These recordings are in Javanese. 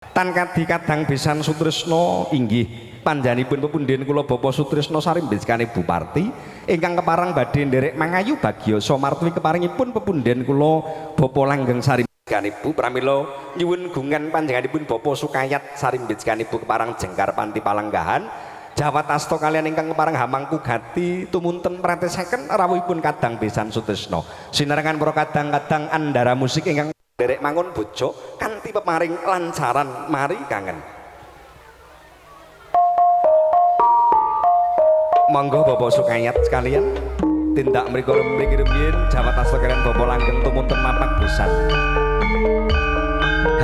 Tan kadi kadang besan Sutrisno inggih panjanipun pepundhen kula Bapak Sutrisno Sarimbit kane Bu Parti ingkang kepareng badhe nderek mangayu bagya samartwi keparingipun pepundhen kula Bapak Langgeng Sarimbit kane Bu pramila nyuwun gungan panjenenganipun Bapak Sukayat Sarimbit kane Bu kepareng jengkar panti palenggahan Jawat asta kalian ingkang kepareng hamangku gati tumunten pratesaken rawuhipun kadang besan Sutrisno sinarengan para kadang-kadang andara musik ingkang derek mangun bojo kanthi peparing lancaran mari kangen. Monggo Bapak Sukayat sekalian tindak mriku mriki rumiyin jawat asta kalian Bapak Langgeng tumunten mapak besan.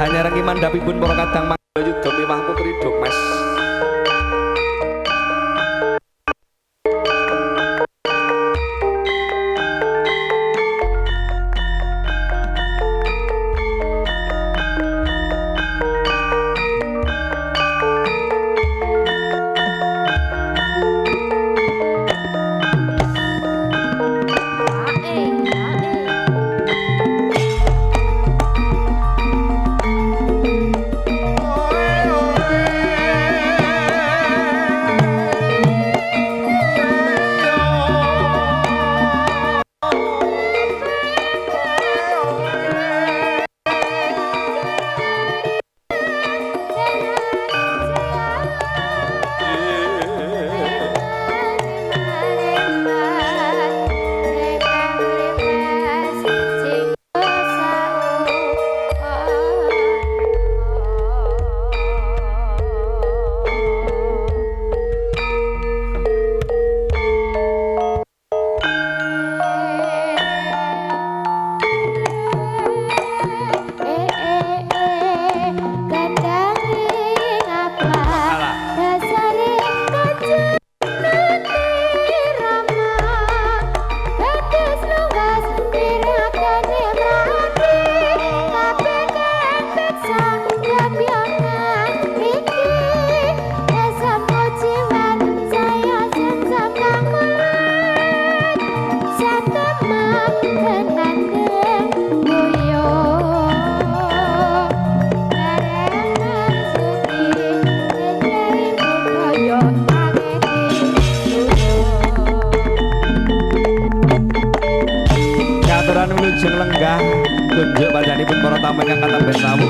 Hanya rengi mandhapipun para kadang manggala miwah putri Domas. Wilujeng lenggah kunjuk panjenenganipun para tamu ingkang katemben tamu.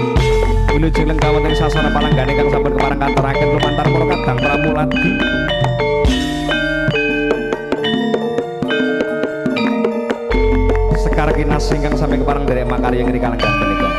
Wilujeng lenggah wonten sasana palanggane ingkang sampun kepareng katuraken lumantar para kadang pramuladi. Sekar kinas ingkang sami kepareng nderek makarya ing kalenggan punika.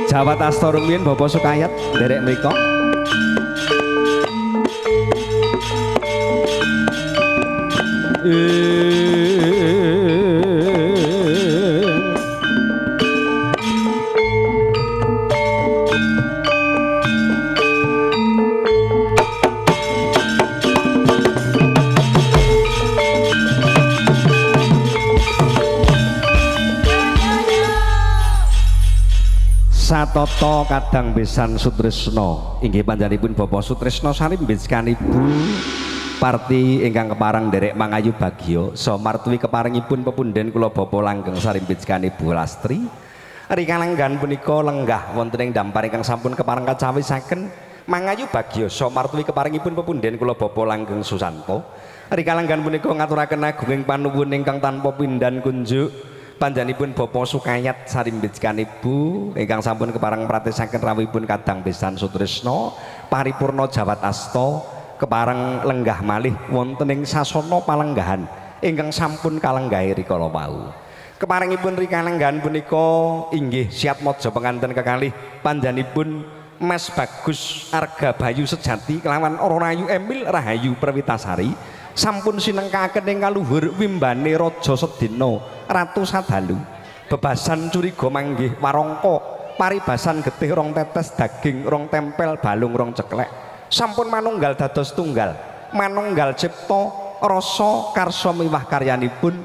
Jawat asta rumiyin Bapak Sukayat nderek mriku. Katata kadang besan Sutrisno inggih panjenenganipun Bapak Sutrisno sarimbit Ibu Parti ingkang kepareng nderek mangayu bagya saha martuwi keparengipun pepundhen kula Bapak langgeng sarimbit Ibu Lastri. Rikalenggan punika lenggah wonten ing dampar ingkang sampun kepareng kacawisaken mangayu bagya saha martuwi keparengipun pepundhen kula Bapak langgeng Susanto. Rikalenggan punika ngaturaken agunging panuwun ingkang tanpa pindhan kunjuk panjenenganipun Bapak Sukayat sarimbit Ibu ingkang sampun kepareng pratesaken rawuhipun kadang besan Sutrisno paripurna jawat asta kepareng lenggah malih wonten ing sasana palenggahan ingkang sampun kalenggahi rikala wau. Keparengipun rikalenggahan punika inggih Siatmaja penganten kekalih panjenenganipun Mas Bagus Arga Bayu Sejati kelawan Rayu Emil Rahayu Perwitasari sampun sinengkaken ing kaluhur wimbane Raja Sedina Ratu Sadalu. Bebasan curiga manggih warangka paribasan getih rong tetes daging rong tempel balung rong ceklek sampun manunggal dados tunggal manunggal cipta rasa karsa miwah karyanipun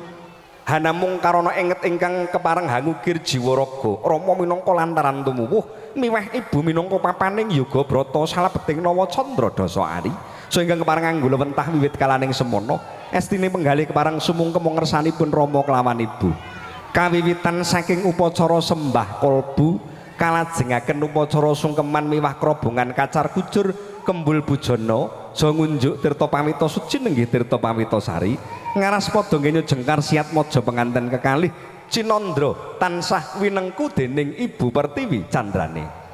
hanamung karana enget ingkang kepareng hangukir jiwa raga rama minangka lantaran tumuwuh miwah ibu minangka papaning yoga brata salebeting nawa candra dasa ari so ingkang kepareng anggula wentah wiwit kalaning semana estine penggalih kepareng sumungkem ngersanipun rama kelawan ibu. Kawiwitan saking upacara sembah kolbu kalajengaken upacara sungkeman miwah krobongan kacar kujur kembul bujana saha ngunjuk tirta pamita suci nenggih tirta pamita sari ngaras padha ngenyo jengkar Siatmaja penganten kekalih Cinandra tansah winengku dening Ibu Pertiwi Candrane.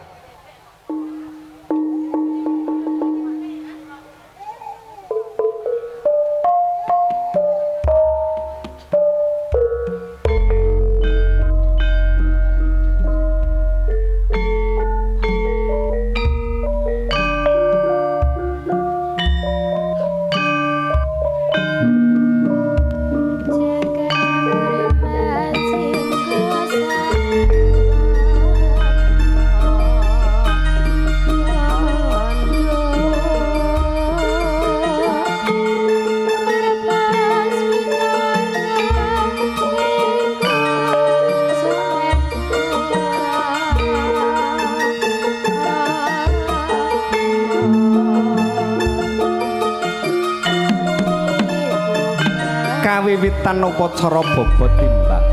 Kawiwitan upacara bobot timbang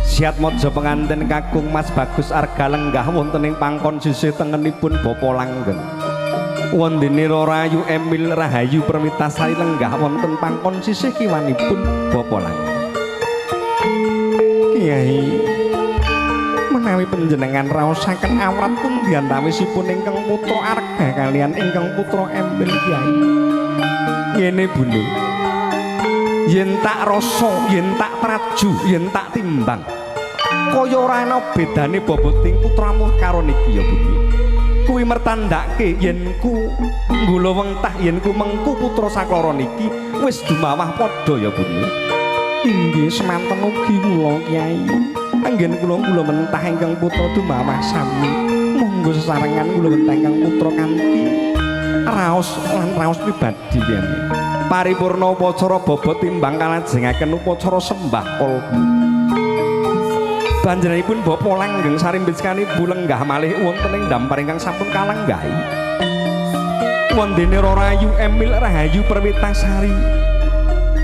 Siatmaja penganten kakung Mas Bagus Arga lenggah wonten ing pangkon sisih tengenipun Bapak Langgeng. Wondene Rayu Emil Rahayu Perwitasari lenggah wonten pangkon sisih kiwanipun Bapak Langgeng. Kiai, menawi panjenengan raosaken awrat pundi antawisipun ingkang putra Arga kalian ingkang putra Emil Kiai. Ngene Bunda, yen tak rasa, yen tak traju, yen tak timbang, kaya ora ana bedane boboting putramu karo niki ya Bunda. Kuwi mertandake yen ku nggula wentah, yen ku mengku putra saklara niki wis dumawah padha ya Bunda. Inggih semanten ugi kula Kyai. Anggen kula kula mentah ingkang putra dumawah sami. Monggo sesarengan kula mentah ingkang putra kanthi raos lan raos pribadi kene. Paripurna upacara bobot timbang kalajengaken upacara sembah kolbu. Panjenenganipun Bapak Langgeng sarimbit Ibu lenggah malih wonten ing dampar ingkang sampun kalenggahi. Wondene Rayu Emil Rahayu Perwitasari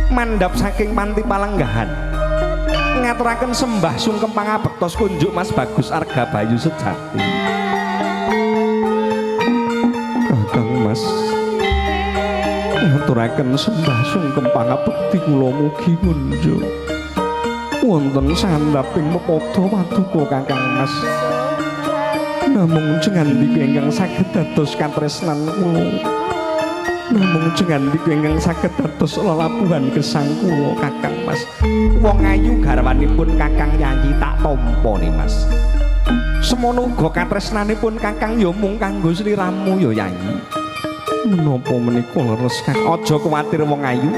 mandhap saking panti palenggahan ngaturaken sembah sungkem pangabektos kunjuk Mas Bagus Arga Bayu Sejati. Kakang Mas ngaturaken sembah sungkem pangabekti kula mugi kunjuk wonten sandhaping pepadha paduka Kakang Mas. Namung jengandika ingkang saged dados katresnan kula, namung jengandika ingkang saged dados lelabuhan gesang kula Kakang Mas. Wong ayu garwanipun Kakang Yayi tak tampa nih Mas. Semono uga katresnanipun Kakang ya mung kanggo sliramu ya Yayi. Menapa menika leres Kang? Aja kuwatir wong ayu.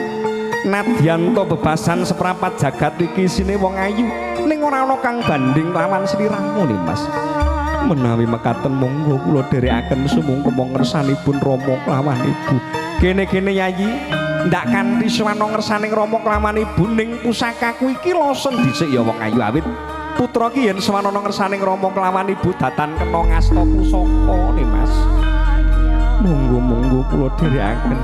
Nadyan to bebasan seprapat jagat iki isine wong ayu, ning ora ana kang banding lawan sliramu nih Mas. Menawi mekaten monggo kula dherekaken sumungkem ngersanipun rama kelawan ibu. Kene-kene Yayi, ndak kanthi swana ngersaning rama kelawan ibu ning pusakaku iki losen dhisik ya wong ayu awit Putra ki yen sowan ana ngersaning Rama kelawan ibu datan kena ngasta pusaka nih Mas. Monggo-monggo kula dherekaken.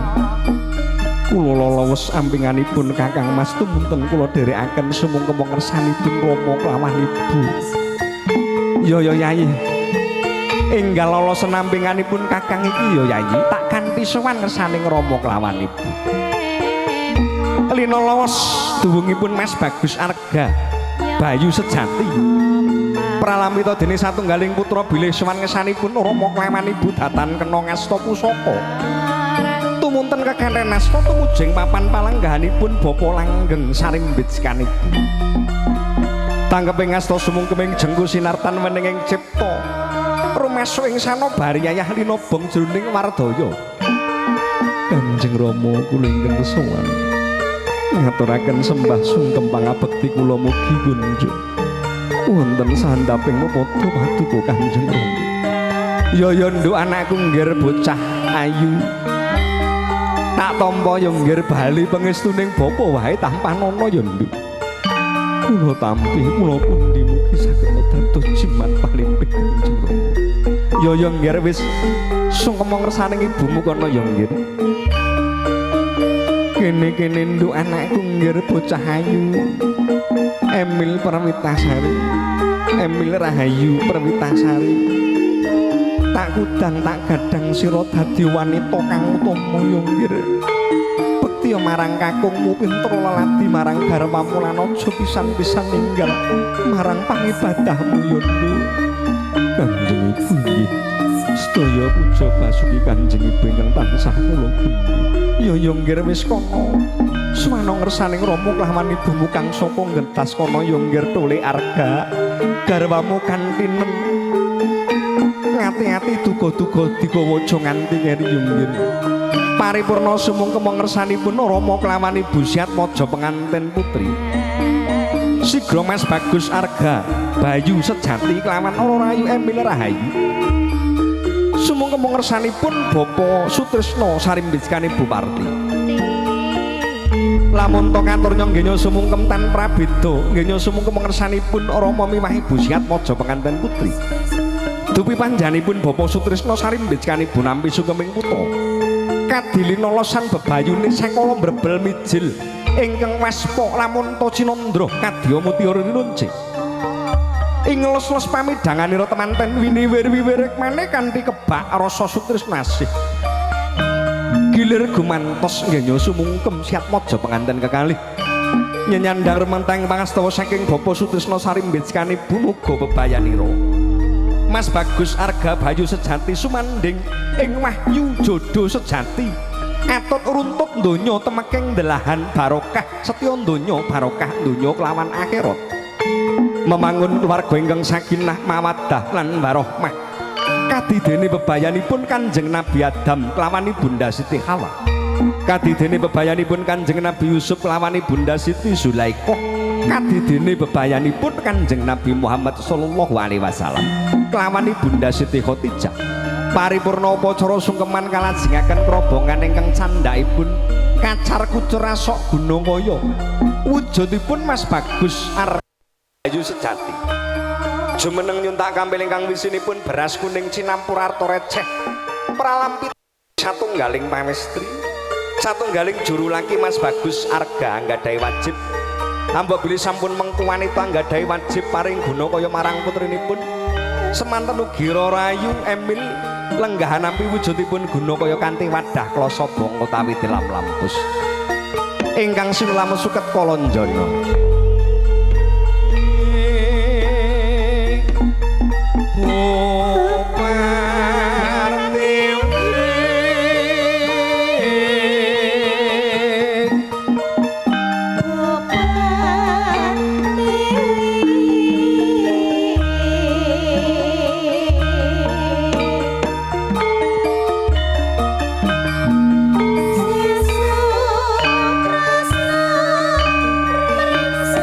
Kula lelewes ampinganipun Kakang Mas tumunten kula dherekaken sumungkem ngersanipun Rama kelawan ibu. Ya ya Yai. Enggal lala senampinganipun Kakang iki ya Yai, tak kanthi sowan ngersaning Rama kelawan ibu. Lina lawes duwungipun Mas Bagus Arga Bayu Sejati. Pralampita dene satunggaling putra bilih sowan ngersanipun Rama kelawan ibu datan kena ngasta pusaka. Tumunten kekanten asta tumujeng papan palenggahanipun Bapa Langgeng sarimbit ibu. Tangkeping asta sumungkeming jengku sinartan weninging cipta. Rumesu ing sanobari yayah linobong jroning wardaya. Kanjeng Rama kula ingkang sowan ngaturaken sembah sungkem pangabekti kula mugi kunjuk wonten sandhaping pepadha paduka Kanjeng Rama. Ya ya nduk anakku nggir bocah ayu. Tak tampa ya nggir bali pangestuning bapa wae tampanana ya nduk. Kula tampi kula pundi mugi saged dados jimat palimpih Kanjeng Rama. Ya ya nggir wis sungkem ngersaning ibumu kono ya nggir. Kene-kene nduk anakku nggir bocah ayu. Emil Perwitasari. Emil Rahayu Perwitasari. Tak kudang tak gadang sira dadi wanita kang utama ya nggir. Bekti marang kakungmu pinter leladi marang garwamu lan aja pisan-pisan ninggal marang pangibadahmu ya nduk. Kanjeng Ibu nggih. Sedaya puja basuki Kanjeng Ibu ingkang tansah kula gumbi. Ya ya nggir wis kono. Suwana ngersaning Rama kelawan ibumu kang sapa nggentas kono ya nggir tole arga. Garwamu kantinen. Ngati-ati duga-duga digawa aja nganti ngeri ya nggir. Paripurna sumungkem ngersanipun Rama kelawan ibu Siatmaja penganten putri. Sigra Mas Bagus Arga Bayu Sejati kelawan Rayu Emil Rahayu. Sumungkem ngersanipun Bapa Sutrisno sarimbitkan Ibu Parti. Lamun to katur nyenggenya sumungkem tan prabeda nggenya sumungkem ngersanipun Rama miwah Ibu Siatmaja penganten putri. Dupi panjanipun Bapa Sutrisno sarimbitkan Ibu nampi sungkeming putra. Kadilina losan bebayune sakala mbrebel mijil ingkang waspa lamun ta cinandra kadya mutiara rinunci. Ing les-les pamidhanganira temanten winiwir-wiwir rikmane kanthi kebak rasa sutrisnasih. Gilir gumantos nggenya sumungkem Siatmaja penganten kekalih. Nyenyandang rumenteng pangastawa saking Bapa Sutrisno sarimbit ibu muga bebayanira. Mas Bagus Arga Bayu Sejati sumandhing ing wahyu jodo sejati. Atut runtut donya temeking delahan barokah setya donya barokah donya kelawan akhirat. Memangun keluarga ingkang sakinah mawaddah lan warahmah. Kadidene bebayanipun Kanjeng Nabi Adam kelawan Ibunda Siti Hawa. Kadidene bebayanipun Kanjeng Nabi Yusuf kelawan Ibunda Siti Zulaikha. Kadidene bebayanipun Kanjeng Nabi Muhammad sallallahu alaihi wasallam kelawan Ibunda Siti Khadijah. Paripurna upacara sungkeman kalajengaken krobongan ingkang candhakipun kacar kucur asok gunung kaya. Wujudipun Mas Bagus Arga Bayu Sejati. Jumeneng nyuntak kampil ingkang wisinipun beras kuning cinampur arta receh. Pralampi satunggaling pamestri, satunggaling juru laki Mas Bagus Arga anggadhahi wajib. Ambok bilih sampun mengku wanita anggadhahi wajib paring guna kaya marang putrinipun. Semanten ugi Rayu Emil lenggahan nampi wujudipun guna kaya kanthi wadah klasa bangka utawi tilam lampus. Ingkang sinulamu suket kalonjana. Sesuk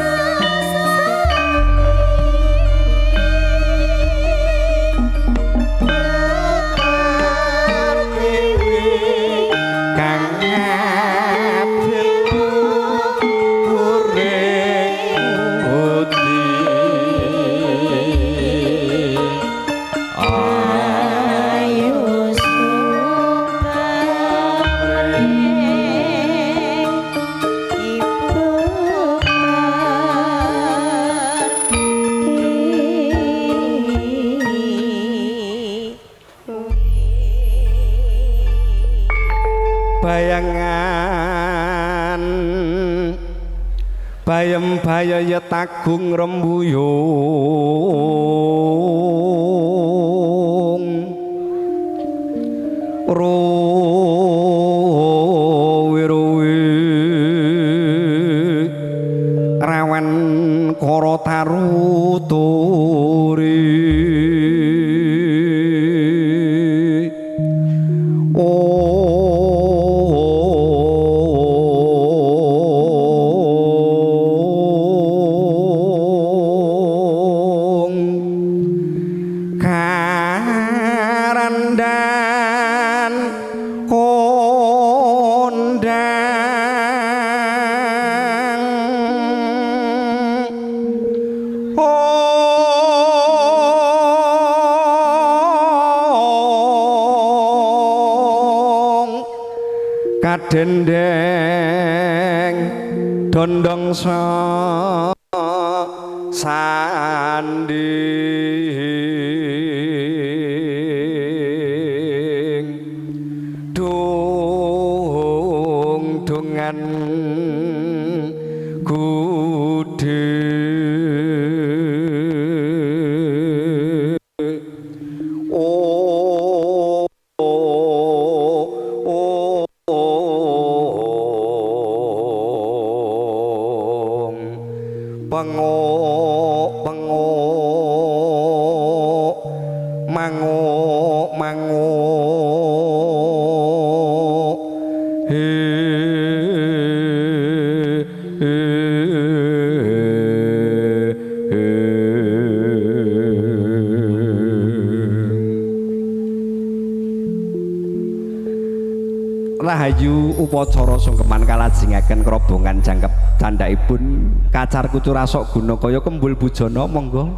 Bayangan bayem bayaya tagung rembuyung ruwi ruwi rawan kara taru turi. Karandan kondang ong kadendeng dondong sanding dung dungan gudhe. Oh, oh, oh, bengok bengok manguk manguk he he he. Rahayu upacara sungkeman kalajengaken krobongan jangkep candhaipun kacar kucur asok guna kaya kembul bujana monggo.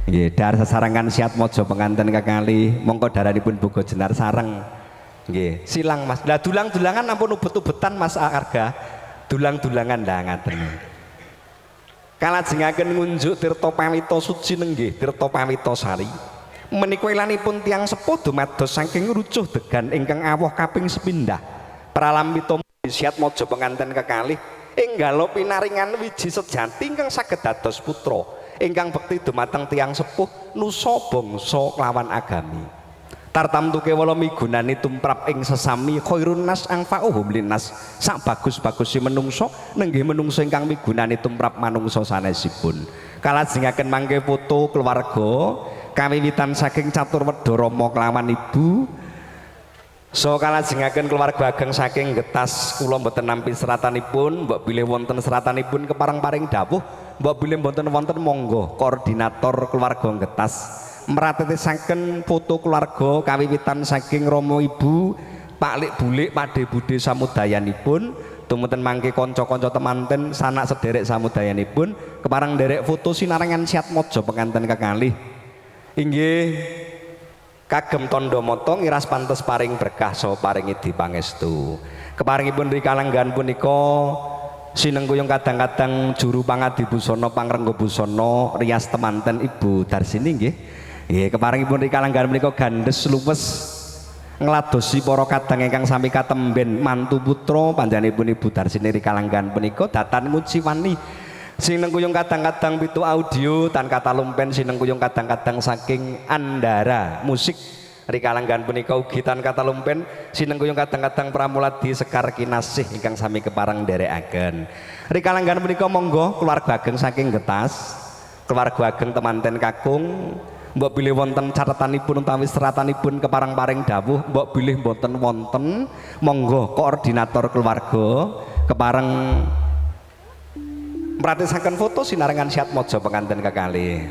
Nggih, dhahar sesarengan Siatmaja penganten kekalih mongko daranipun boga jenar sareng. Nggih, silang Mas. Lah dulang-dulangan ampun ubet-ubetan Mas Arga. Dulang-dulangan lah ngaten. Kalajengaken ngunjuk tirta pawita suci nenggih tirta pawita sari. Menika ilanipun tiyang sepuh dumados saking rucuh degan ingkang awoh kaping sepindah. Pralampita Siatmaja penganten kekalih enggalo pinaringan wiji sejati ingkang saged dados putra ingkang bekti dumateng tiyang sepuh nusa bangsa klawan agami. Tartamtu kewala migunani tumrap ing sesami khairun nas angfa'uhum linnas. Sak bagus-baguse menungso nenggih menungso ingkang migunani tumrap manungsa sanesipun. Kalajengaken mangke foto keluarga kawiwitan saking catur wedha rama kelawan ibu. So kalajengaken keluarga ageng saking Getas kula mboten nampi seratanipun, mbok bilih wonten seratanipun kepareng paring dawuh, mbok bilih mboten wonten monggo koordinator keluarga Getas mratetisaken foto keluarga kawiwitan saking rama ibu, Pak Lik Bulik, Pakde Bude samudayanipun, tumuten mangke kanca-kanca temanten sanak sederek samudayanipun kepareng nderek foto sinarengan Siatmaja penganten kekalih. Inggih kagem tandha mata ngiras pantes paring berkah saha paring idi pangestu. Keparingipun rikalenggahan punika sinengkuyung kadang-kadang juru pangadi busana pangrengga busana rias temanten Ibu Darsini nggih. Nggih, keparingipun rikalenggahan punika gandes luwes ngladosi para kadang ingkang sami katemben mantu putra panjenenganipun Ibu Darsini rikalenggahan punika datan nguciwani. Sinengkuyung kadang-kadang pitu audio tan kata lumpen sinengkuyung kadang-kadang saking Andara musik rikalenggahan punika ugi tan kata lumpen sinengkuyung kadang-kadang pramuladi Sekar Kinasih ingkang sami kepareng nderekaken. Rikalenggahan punika monggo keluarga ageng saking Getas, keluarga ageng temanten kakung, mbok bilih wonten catatanipun utawi seratanipun kepareng paring dawuh, mbok bilih mboten wonten monggo koordinator keluarga kepareng mratisaken foto sinarengan Siatmaja penganten kekalih.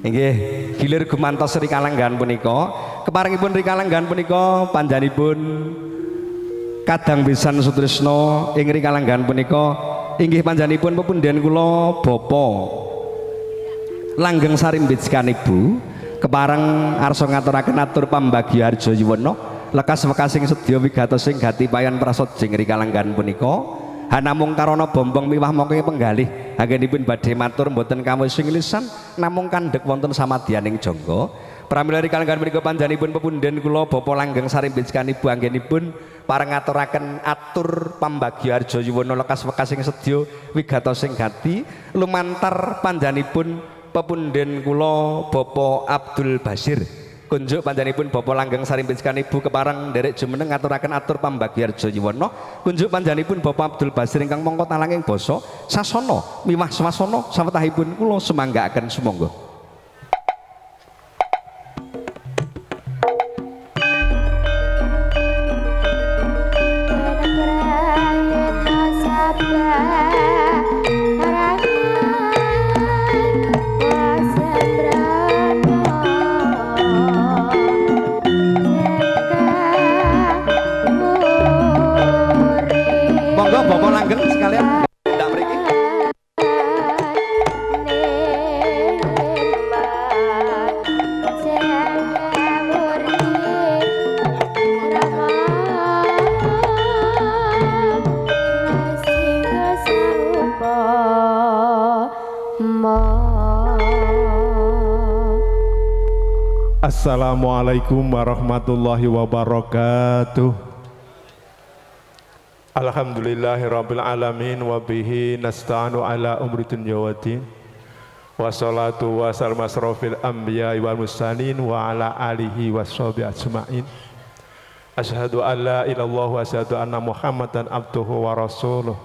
Inggih, gilir gumantos rikalenggahan punika. Keparengipun rikalenggahan punika panjenenganipun Kadang Besan Sutrisno ing rikalenggahan punika inggih panjenenganipun pepundhen kula Bapa Langgeng Sarimbitskan Ibu kepareng arsa ngaturaken atur pambagya harja yuwana lekas wekasing sedya wigatosing gati payan prasaja ing rikalenggahan punika. Hanamung karana bombong miwah mangke penggalih anggenipun badhe matur mboten kawis ing lisan namung kandhek wonten samadyaning jangga. Pramila kalenggan punika panjenenganipun pepunden kula Bapak Langgeng Sarimbit Ibu anggenipun pareng ngaturaken atur pambagya harja yuwana lekas wekas ing sedya wigatos ing gati lumantar panjenenganipun pepunden kula Bapak Abdul Basir. Kunjuk panjenenganipun Bapak Langgeng Sarimbit Ibu kepareng nderek jumeneng ngaturaken atur pambagya harja yuwana. Kunjuk panjenenganipun Bapak Abdul Basir ingkang mongko talang ing basa sasana miwah swasana sawetahipun kula sumanggaaken sumangga. Monggo Bapak Langgeng sekalian ndak mriki. Assalamualaikum warahmatullahi wabarakatuh. Alhamdulillahirabbil alamin wa bihi nasta'inu ala umri dunya waddin. Wassalatu wassalamu asrofil anbiya'i wal mursalin wa ala alihi washabihi ajmain. Asyhadu an la ilallah wa asyhadu anna Muhammadan abduhu wa rasuluh.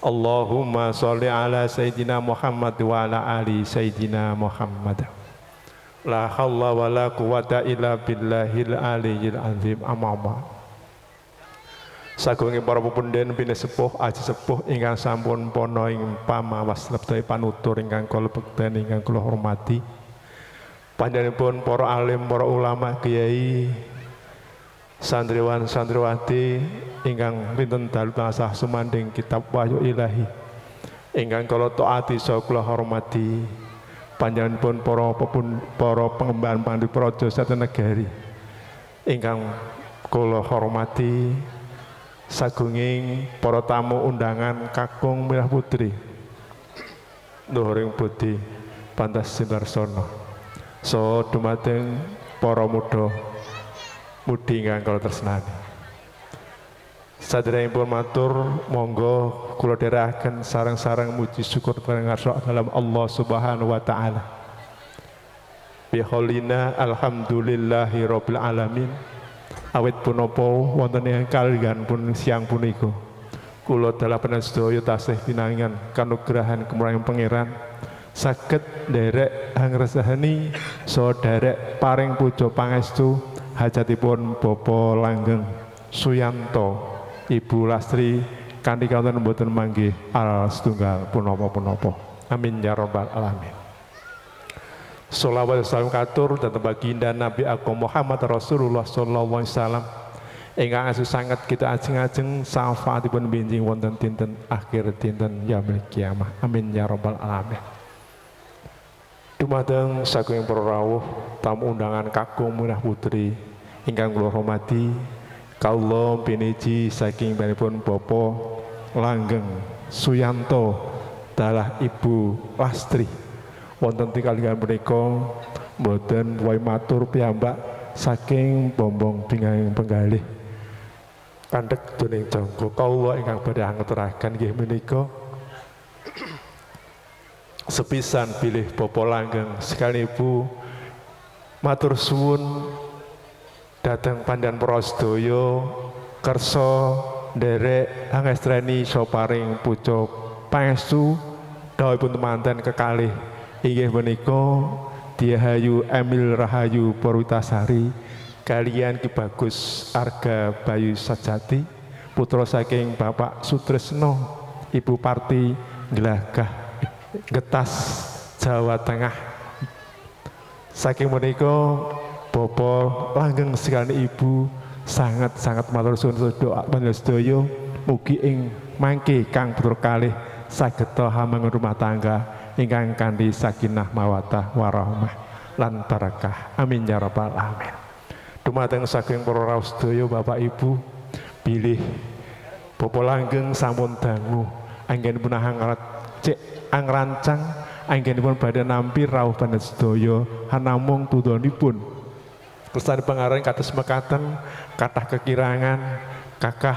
Allahumma sholli ala sayyidina Muhammad wa ala ali sayyidina Muhammad. La haula wa la quwata illa billahil aliyyil azim. Amma ba'd. Sagunge para pepunden pinesepuh aji sepuh ingkang sampun pana ing pamawas lebdae panutur ingkang kula bekteni ingkang kula hormati. Panjenenganipun para alim, para ulama, kiai, santriwan santriwati ingkang pinten dalu tansah sumandhing kitab wahyu ilahi ingkang kula taati saha kula hormati. Panjenenganipun para pengemban pandu praja satenegari ingkang kula hormati. Sagunging para tamu undangan kakung mirah putri luhuring budi pantas sinarsono so dumateng para muda mudi ingkang kula tresnani. Saderengipun matur monggo kula dherekaken sareng-sareng muji syukur ngarsa dalam Allah Subhanahu wa taala. Biholina alhamdulillahi rabbil alamin. Awit punapa wonten ing kalenggan pun siang punika kula dalapan sedaya tasih pinangan kanugrahan kemurahan pangeran saged nderek angresahani saha derek paring puja pangestu hajatipun Bapak Langgeng Suyanto Ibu Lastri kanthi kawonten mboten manggih al setunggal punapa-punapa. Amin ya rabbal alamin. Sholawat salam katur dhateng baginda Nabi Agung Muhammad Rasulullah sallallahu alaihi wasallam ingkang asus sanget kita ajeng-ajeng syafaatipun benjing wonten dinten akhir dinten yaumil kiamah. Amin ya rabbal alamin. Dumateng saking para rawuh tamu undangan kakung mirah putri ingkang kula hormati, kawula piniji saking panjenenganipun Bapak Langgeng Suyanto dalah Ibu Lastri. Wonten tikalinggan punika mboten wae matur piyambak saking bombong bingahing penggalih kandhek dening jangka kawula ingkang badhe angeteraken nggih menika sepisan bilih Bapak Langgeng sekali Ibu matur suwun dhateng panjenengan para sedaya kersa nderek angestreni saha paring puja pangestu dhawuhipun temanten kekalih inggih menika Diahayu Emil Rahayu Purwitasari kaliyan Ki Bagus Arga Bayu Sajati putra saking Bapak Sutrisno Ibu Parti Glagah Getas Jawa Tengah. Saking menika Bapak Langgeng sekalian Ibu sangat-sangat matur suwun doa panjenengan sedaya mugi ing mangke kang putra kalih saged hamangun rumah tangga ingkang kanthi sakinah mawaddah warahmah lan barakah. Amin ya rabbal alamin. Dumateng saking para rawuh sedaya Bapak Ibu bilih Bapak Langgeng sampun dangu anggenipun angrancang anggenipun badhe nampi rawuh panjenengan sedaya hanamung tudonipun Kersane pangaran kados mekaten kathah kekirangan, kakah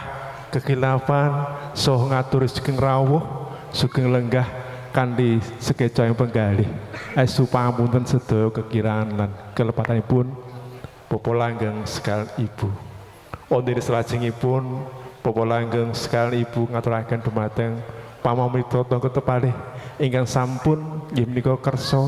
kekhilafan saha ngaturi sugeng rawuh, sugeng lenggah kanthi sekeca ing penggalih. Estu pangapunten sedaya kekirangan lan kelepatanipun Bapak langgeng sekalian Ibu. Wonten salajengipun Bapak langgeng sekalian Ibu ngaturaken dumateng pamamitra tangga tepalih ingkang sampun nggih menika kersa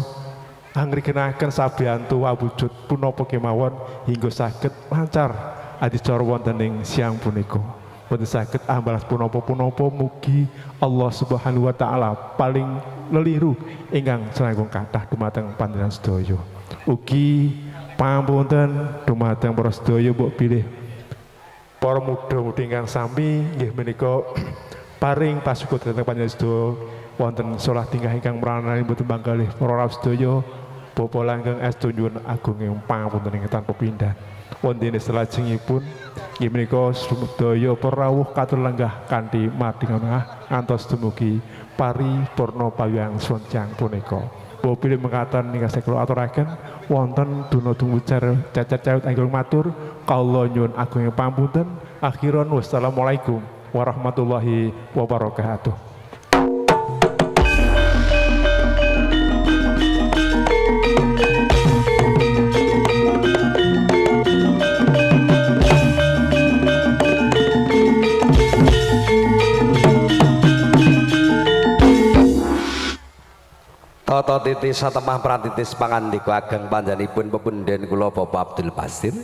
angrigenaken sabiyantu awujud punapa kemawon hingga saged lancar adicara wonten ing siang punika. Boten saged ambalas punapa-punapa mugi Allah Subhanahu wa taala paling leliru ingkang selangkung kathah dumateng panjenengan sedaya. Ugi pangapunten dumateng para sedaya mbok bilih para muda-mudi ingkang sami nggih menika paring pasukur dhateng panjenengan sedaya wonten solah tingkah ingkang mranani boten manggalih para rawuh sedaya. Bapak langgeng estu nyuwun agunging pangapunten ingkang tanpa pindhan. Wonten salajengipun nggih menika sedaya para rawuh katur lenggah kanthi madinganah ngantos dumugi paripurna pawiyang siang punika. Mbok bilih mekaten ingkang kula aturaken wonten duna tumujar cacat cawit anggen matur kawula nyuwun agunging pangapunten. Akhiran wassalamualaikum warahmatullahi wabarakatuh. Tata titi satemah pratitis pangandika ageng panjenenganipun pepunden kula Bapak Abdul Basir.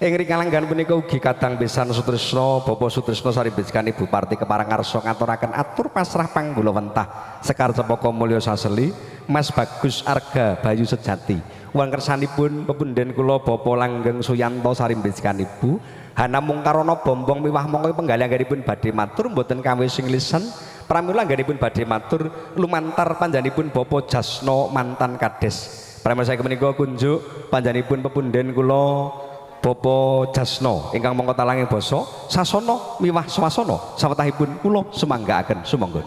Ing rikalanggan punika ugi kadang pisan Sutrisno Bapak Sutrisno saribiskan Ibu Parti kepareng ngarsa ngaturaken atur pasrah panggula wentah Sekar Cepaka Mulya Saseli Mas Bagus Arga Bayu Sejati. Wong kersanipun pepunden kula Bapak Langgeng Suyanto sarimbiskan Ibu hanamung karana bombong miwah mongko penggalih-anggenipun badhe matur mboten kawis sing lisan. Pramila anggenipun badhe matur lumantar panjenenganipun Bapak Jasno mantan Kades. Pramila saking menika kunjuk panjenenganipun pepunden kula Bapak Jasno ingkang mongko talanging basa sasana miwah swasana sawetahipun kula sumanggaaken sumangga.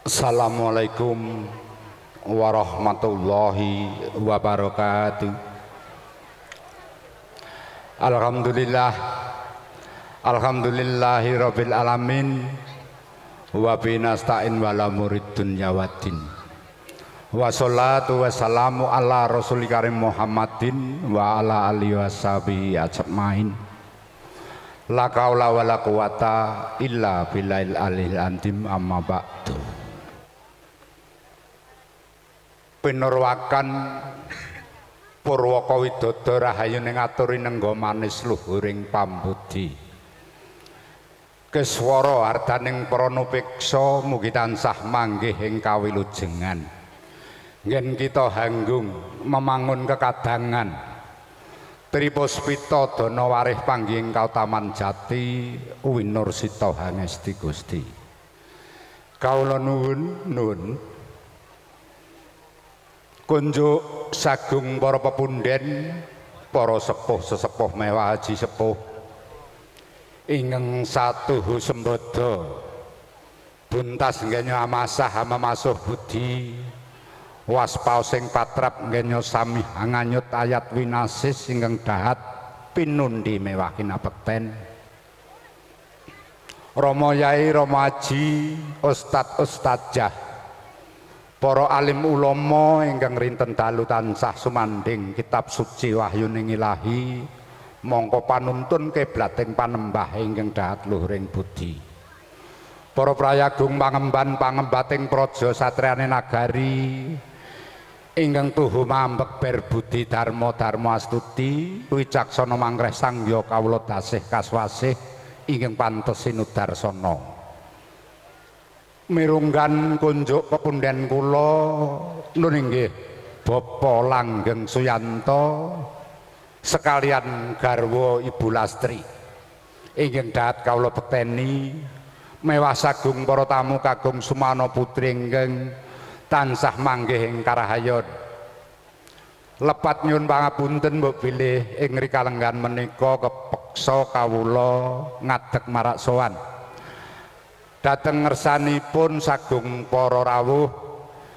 Assalamualaikum warahmatullahi wabarakatuh. Alhamdulillah, alhamdulillahi rabbil alamin, wa bihi nasta'in wala murid dunya waddin. Wassalatu wassalamu ala rasulil karim Muhammadin wa ala alihi washabihi ajmain. La kaula wala quwata illa billahil aliyil azim, amma ba'du. Pinurwakan Purwaka Widodo rahayu ning aturi nengga manis luhuring pambudi. Keswara hardaning pranupeksa mugi tansah manggih ing kawilujengan. Ngen kita hanggung memangun kekadangan. Tripuspita dana warih panggih ing kautaman jati winursita hangesti Gusti. Kawula nuwun nuwun kunjuk sagung para pepunden, para sepuh sesepuh mewah haji sepuh ingkang satuhu sembada buntas ngenyo amasah amamasuh budi waspaos sing patrap ngenyo sami anganyut ayat winasis ingkang dahat pinundi mewah kinapekten. Rama Yai, Rama Haji, Ustad Ustadzah, para alim ulama ingkang rinten dalu tansah sumandhing kitab suci wahyuning ilahi Mongko panuntun kiblating panembah ingkang dahat luhuring budi. Para prayagung pangemban pangembating praja satriyane nagari ingkang tuhu mambek ber budi dharma dharma astuti wicaksana mangreh sangya kawula dasih kaswasih ingkang pantes sinudarsana. Mirunggan kunjuk pepunden kula nun inggih Bapak Langgeng Suyanto sekalian garwa Ibu Lastri ingkang dahat kawula bekteni mewah sagung para tamu kagung sumana putri ingkang tansah manggih ing karahayon. Lepat nyuwun pangapunten mbok bilih ing rikalenggan menika kepeksa kawula ngadeg marak sowan dhateng ngersanipun sagung para rawuh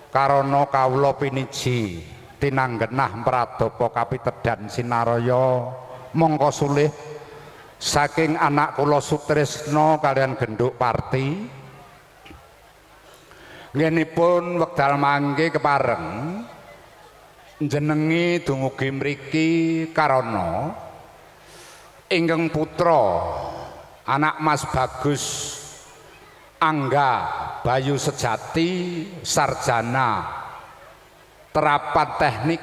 karana kawula piniji tinanggenah pradapa kapitedan sinaraya mangka sulih saking anak kula Sutrisno kalian Genduk Parti. Ngenipun wekdal mangke kepareng njenengi dumugi mriki karana ingkang putra anak Mas Bagus Angga Bayu Sejati sarjana terapan teknik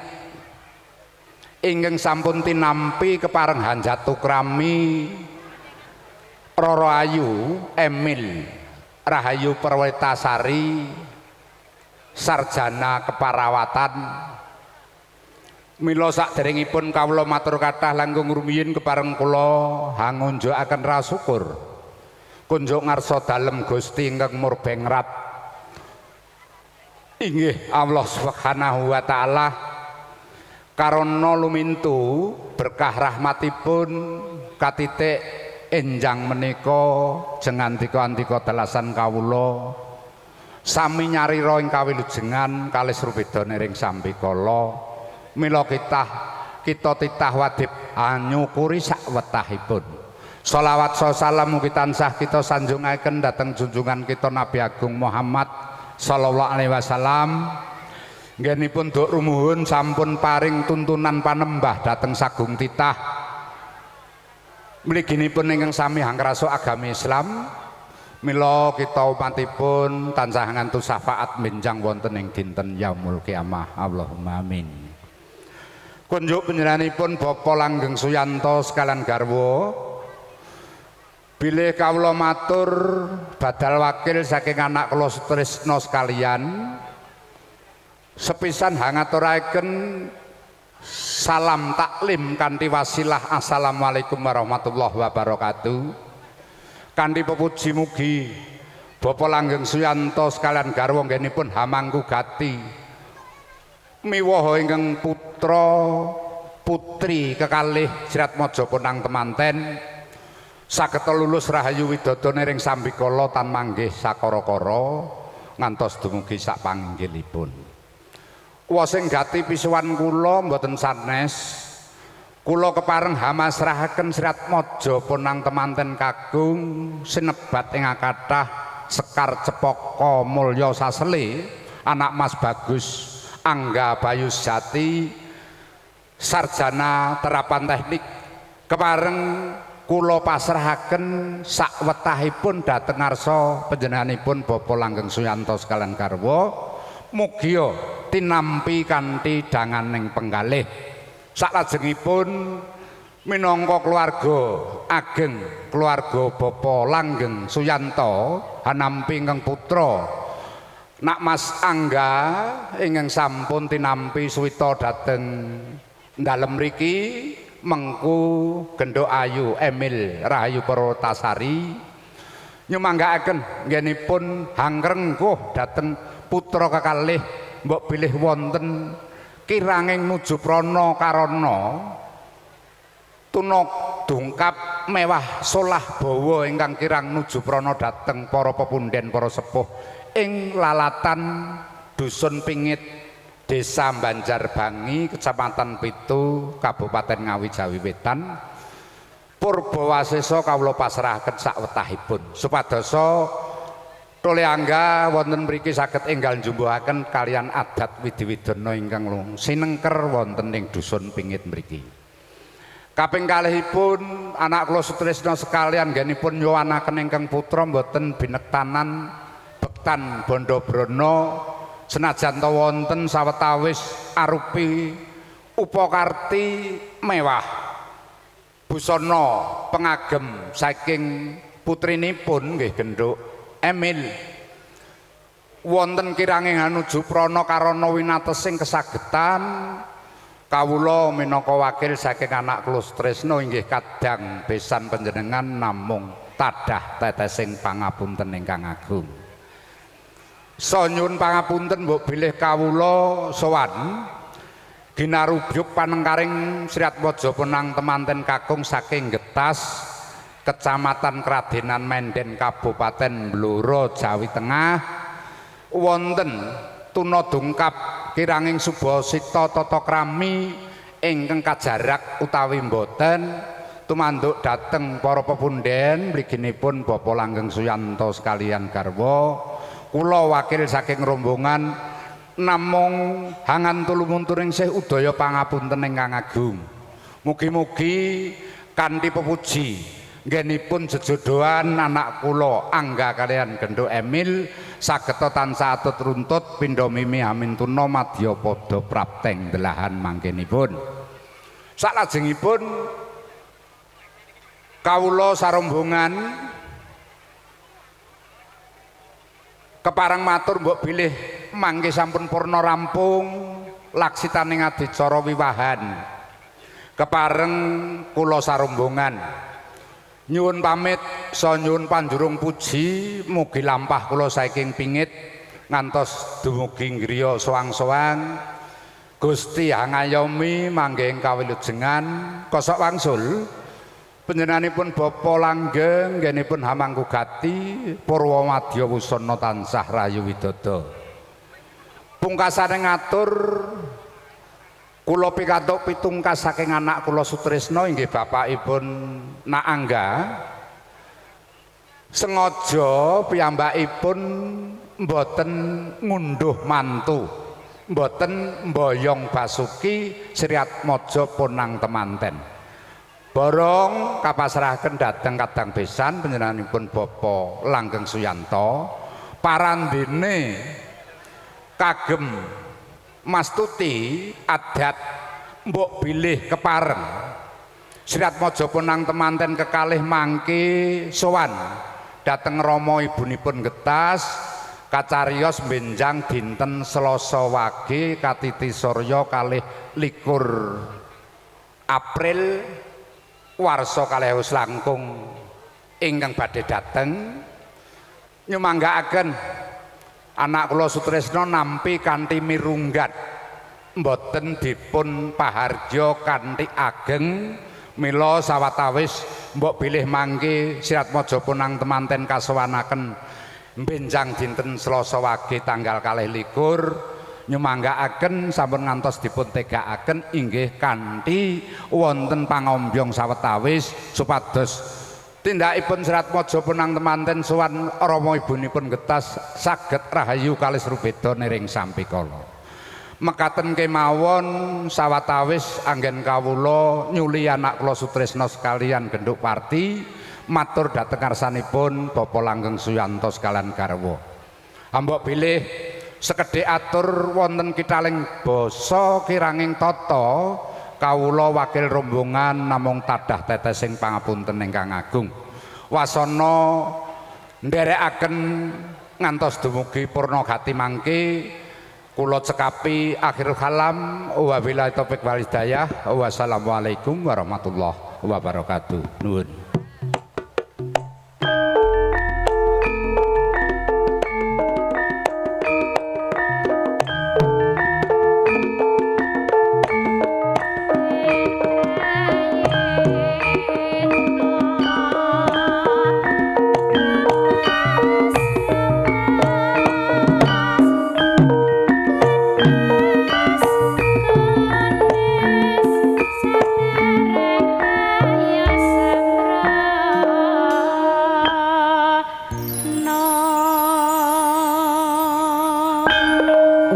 ingkang sampun tinampi kepareng hanjatukrami Roro Ayu Emil Rahayu Perwitasari sarjana keparawatan. Mila saderengipun kawula matur kathah langkung rumiyin kepareng kula hangunjukaken rasukur kunjuk ngarsa dalem Gusti ingkang murbengrat inggih Allah Subhanahu wa taala karana lumintu berkah rahmatipun katitik enjang menika jengantika-antika dalasan kawula sami nyarira ing kawilujengan kalis rubeda ring sambikala. Mila kita titah wadib anyukuri sakwetahipun. Sholawat salam mugi tansah kita sanjungaken dhateng junjungan kita Nabi Agung Muhammad sallallahu alaihi wasallam. Nggenipun duk rumuhun sampun paring tuntunan panembah dhateng sagung titah mliginipun ingkang sami hangkraso agami Islam. Mila kita umatipun tansah ngantos syafaat benjang wonten ing dinten yaumul kiamah. Allahumma amin. Kunjuk panjenenganipun Bapak Langgeng Suyanto sekalian garwa bilih kawula matur badal wakil saking anak kula Sutrisno sekalian sepisan hangaturaken salam taklim kanthi wasilah assalamualaikum warahmatullahi wabarakatuh. Kanthi pepuji mugi Bapak Langgeng Suyanto sekalian garwa nggenipun hamangku gati miwaha ingkang putra putri kekalih Jiratmaja Ponang temanten saged lulus rahayu widodo ring sambikala tan manggih sakara-kara ngantos dumugi sak panginggilipun. Wasing gati pisuwan kula mboten sanes, kula kepareng hamasrahaken Siratmaja Ponang temanten kakung sinebat ing kathah Sekar Cepaka Mulya Sasele anak Mas Bagus Angga Bayu Sejati sarjana terapan teknik kepareng kula pasrahaken sakwetahipun dhateng ngarsa panjenenganipun Bapak Langgeng Suyanto sekalian garwa mugia tinampi kanthi danganing penggalih. Saklajengipun minangka keluarga ageng keluarga Bapak Langgeng Suyanto hanampi ingkang putra Nak Mas Angga ingkang sampun tinampi suwita dhateng dalem mriki mengku Genduk Ayu Emil Rahayu Perwitasari nyumanggaaken nggenipun hangrengkuh dhateng putra kekalih mbok bilih wonten kiranging nuju prana karana tuna dungkap mewah solah bawa ingkang kirang nuju prana dhateng para pepunden para sepuh ing lalatan dusun Pingit Desa Banjarbangi Kecamatan Pitu Kabupaten Ngawi Jawi Wetan. Purbawasesa kawula pasrahaken sakwetahipun supadosa Tole Angga wonten mriki saged enggal njumbuhaken kalian adat widiwidana ingkang sinengker wonten ing dusun Pingit mriki. Kaping kalihipun anak kula Sutrisno sekalian nggenipun nyuwanaken ingkang putra mboten binektanan bektan bondo brana senajan ta wonten sawetawis arupi upakarti mewah busana pengagem saking putrinipun nggih genduk Emil. Wonten kiranging hanuju prana karana winatesing kesagetan kawula minangka wakil saking anak kula Sutrisno inggih kadang besan panjenengan namung tadah tetesing pangapunten ingkang agung. So nyuwun pangapunten mbok bilih kawula sowan ginarubyuk panengkaring Sriatmaja Penang temanten kakung saking Getas, Kecamatan Kradenan Menden, Kabupaten Blora, Jawi Tengah. Wonten tuna dungkap kiranging subasita tata krami ingkang kajarak utawi mboten tumanduk dhateng para pepunden mliginipun Bapak Langgeng Suyanto sekalian garwa. Kula wakil saking rombongan namung hangan tulumunturing sih udaya pangapunten ingkang agung. Mugi-mugi kanthi pepuji nggenipun jejodohan anak kula Angga kalian genduk Emil sageta tansah atut runtut pindha mimi amin tuna madya pada prapteng delahan mangkenipun. Saklajengipun kawula sarombongan kepareng matur mbok bilih mangke sampun purna rampung laksitaning adicara wiwahan. Kepareng kula sarombongan nyuwun pamit saha nyuwun panjurung puji mugi lampah kula saking pingit ngantos dumugi griya soang-soang. Gusti angayomi mangke ing kawilujengan kosok wangsul panjenenganipun Bapak Langgeng nggenipun hamangku gati purwa madya wusana tansah rahayu widodo. Pungkasane ngatur kula pikantuk pitungkas saking anak kula Sutrisno inggih bapakipun Nak Angga sengaja piyambakipun mboten ngunduh mantu, mboten mboyong Basuki Sriatmaja Ponang temanten. Borong kapasrahaken dhateng kadang besan panjenenganipun Bapak Langgeng Suyanto parandene kagem mastuti adat mbok bilih kepareng Sriatmaja Ponang temanten kekalih mangke sowan dhateng rama ibunipun Getas kacariyos benjang dinten Selasa wage katiti surya 22 April warsa kalih ewu langkung ingkang badhe dateng. Nyumanggaaken anak kula Sutrisno nampi kanthi mirunggan mboten dipun pahargya kanthi ageng mila sawetawis mbok bilih mangke Sriatmaja Ponang temanten kasowanaken benjang dinten Selasa wage tanggal 22 nyumanggaaken sampun ngantos dipun tegakaken inggih kanthi wonten pangombyong sawetawis supados tindakipun Sriatmaja Ponang temanten sowan rama ibunipun Getas saged rahayu kalis rubeda niring sampikala. Mekaten kemawon sawetawis anggen kawula nyuli anak kula Sutrisno sekalian genduk Parti matur dhateng ngarsanipun Bapak Langgeng Suyanto sekalian garwa. Ambok bilih sekedhik atur wonten kitaling basa kiranging tata kawula wakil rombongan namung tadah tetesing pangapunten ingkang agung. Wasana nderekaken ngantos dumugi purna gati mangke kula cekapi akhir kalam wabillahi taufik wal hidayah. Wassalamualaikum warahmatullahi wabarakatuh. Nuwun. Yes.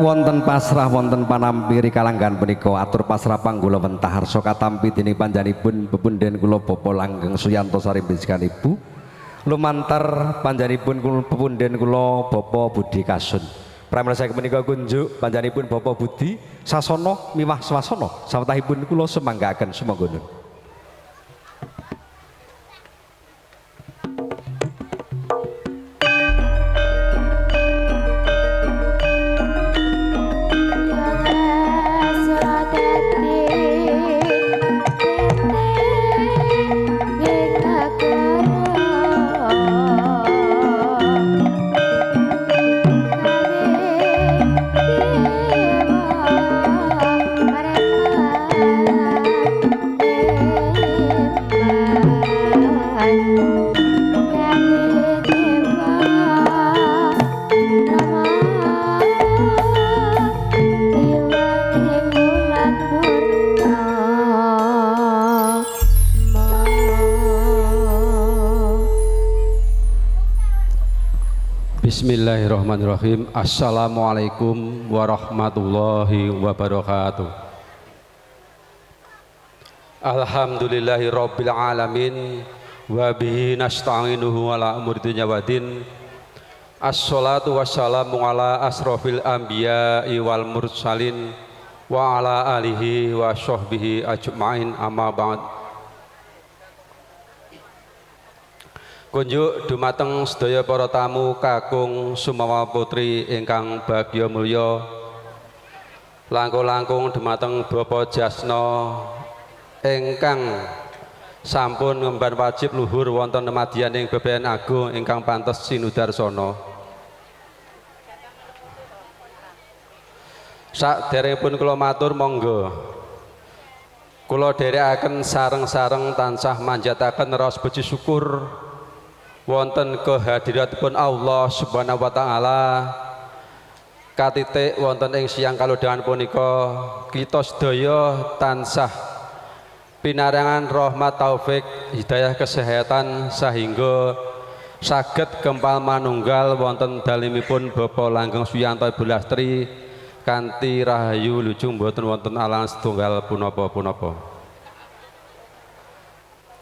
Wonten pasrah wonten panampi kalanggan punika atur pasrah panggula wentah harsa katampi dening panjanipun pepunden kula Bapak Langgeng Suyanto Sarimbiskan Ibu lumantar panjanipun pepunden kula Bapak Budi Kasun. Pramila saking punika kunjuk panjanipun Bapak Budi sasana miwah swasana sawetahipun kula sumanggaaken sumangga nun. Bismillahirrahmanirrahim. Assalamualaikum warahmatullahi wabarakatuh. Alhamdulillahi rabbil alamin wa bihi nasta'inuhu ala umuri dunya waddin. Assalatu wassalamu ala asrofil anbiya'i wal mursalin wa ala alihi wa sahbihi ajmain, amma ba'd. Kunjuk dumateng sedaya para tamu kakung sumawa putri ingkang bagya mulya, langkung-langkung dumateng Bapak Jasno ingkang sampun ngemban wajib luhur wonten madyaning bebean agung ingkang pantes sinudarsana. Saderengipun kula matur monggo kula dherekaken sareng-sareng tansah manjataken raos puji syukur wonten kehadiratipun Allah Subhanahu wa taala katitik wonten ing siang kalodhangan punika kita sedaya tansah pinaringan rahmat taufik hidayah kesehatan sehingga saged kempal manunggal wonten dalemipun Bapak Langgeng Suyanto Ibu Lastri kanthi rahayu lujung boten wonten alang setunggal punapa-punapa.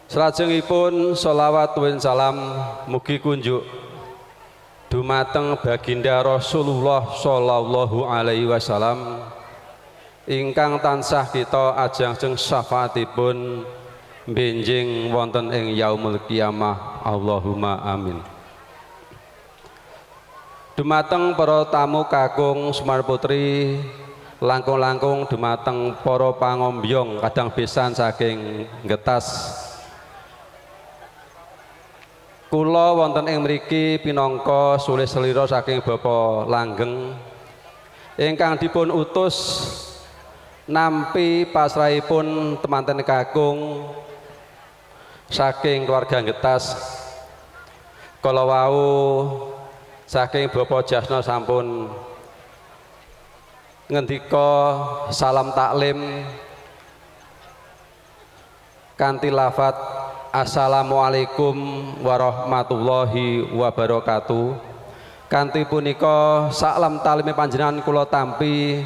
Salajengipun sholawat wan salam mugi kunjuk dumateng baginda Rasulullah sallallahu alaihi wasallam ingkang tansah kita ajeng syafaatipun benjing wonten ing yaumul kiamah. Allahumma amin. Dumateng para tamu kakung Semar Putri, langkung-langkung dumateng para pangombyong kadang besan saking Getas, kula wonten ing mriki pinangka sulih selira saking Bapak Langgeng ingkang dipun utus nampi pasrahipun temanten kakung saking keluarga Getas. Kala wau saking Bapak Jasno sampun ngendika salam taklim kanthi lafat Assalamualaikum warahmatullahi wabarakatuh. Kanthi punika salam talime panjenengan kula tampi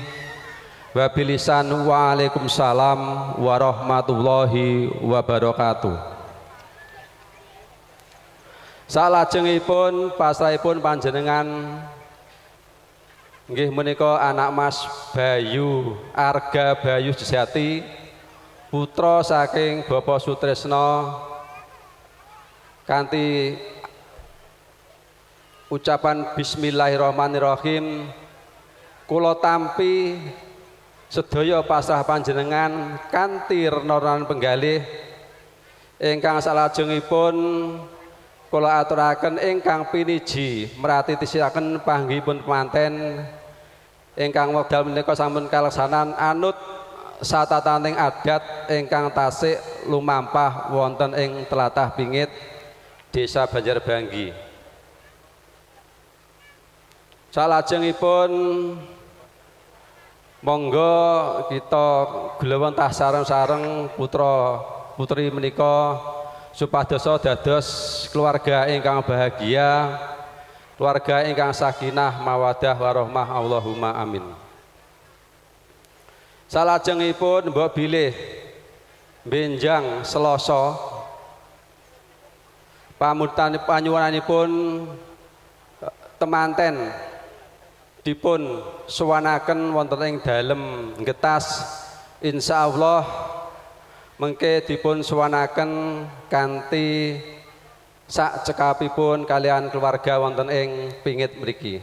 wabilisan waalaikumsalam warahmatullahi wabarakatuh. Salajengipun pasrahipun panjenengan nggih menika anak Mas Bayu Arga Bayu Sejati, putra saking Bapak Sutresno, kanthi ucapan bismillahirrahmanirrahim kula tampi sedaya pasrah panjenengan kanthi renaran penggalih ingkang salajengipun kula aturaken ingkang piniji merati tisiaken panggihipun pemanten ingkang wekdal menika sampun kaleksanan anut satataning adat ingkang tasik lumampah wonten ing tlatah Pingit Desa Banjarbanggi. Salajengipun monggo kita gulawentah sareng-sareng putra putri menika supados dados keluarga ingkang bahagia, keluarga ingkang sakinah mawadah warahmah. Allahumma amin. Salajengipun mbok bilih benjang Selasa pamutan panyuwunanipun temanten dipun suwanaken wonten ing dalem Getas, insyaallah mengke dipun suwanaken kanthi sak cekapipun kalian keluarga wonten ing pingit mriki.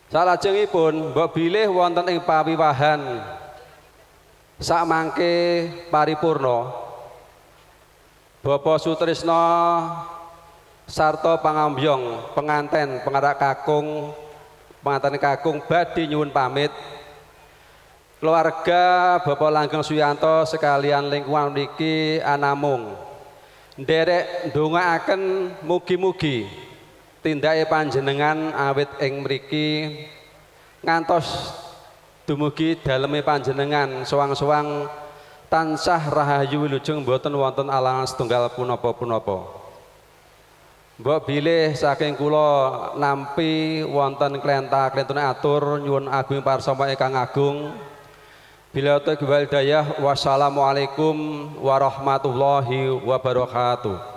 Salajengipun mbok bilih wonten ing pawiwahan sak mangke paripurna, Bapak Sutrisno sarta pangambyong penganten pengarak kakung penganten kakung badhe nyuwun pamit. Keluarga Bapak Langgeng Suyanto sekalian lingkungan mriki anamung nderek ndongaaken mugi-mugi tindake panjenengan awit ing mriki ngantos dumugi daleme panjenengan sowang-sowang tansah rahayu wilujeng, mboten wonten alangan setunggal punapa-punapa. Mbok bilih saking kula nampi wonten klenta-klentune atur nyuwun agung parsama ingkang agung. Bila taufiq wal hidayah, wassalamualaikum warahmatullahi wabarakatuh.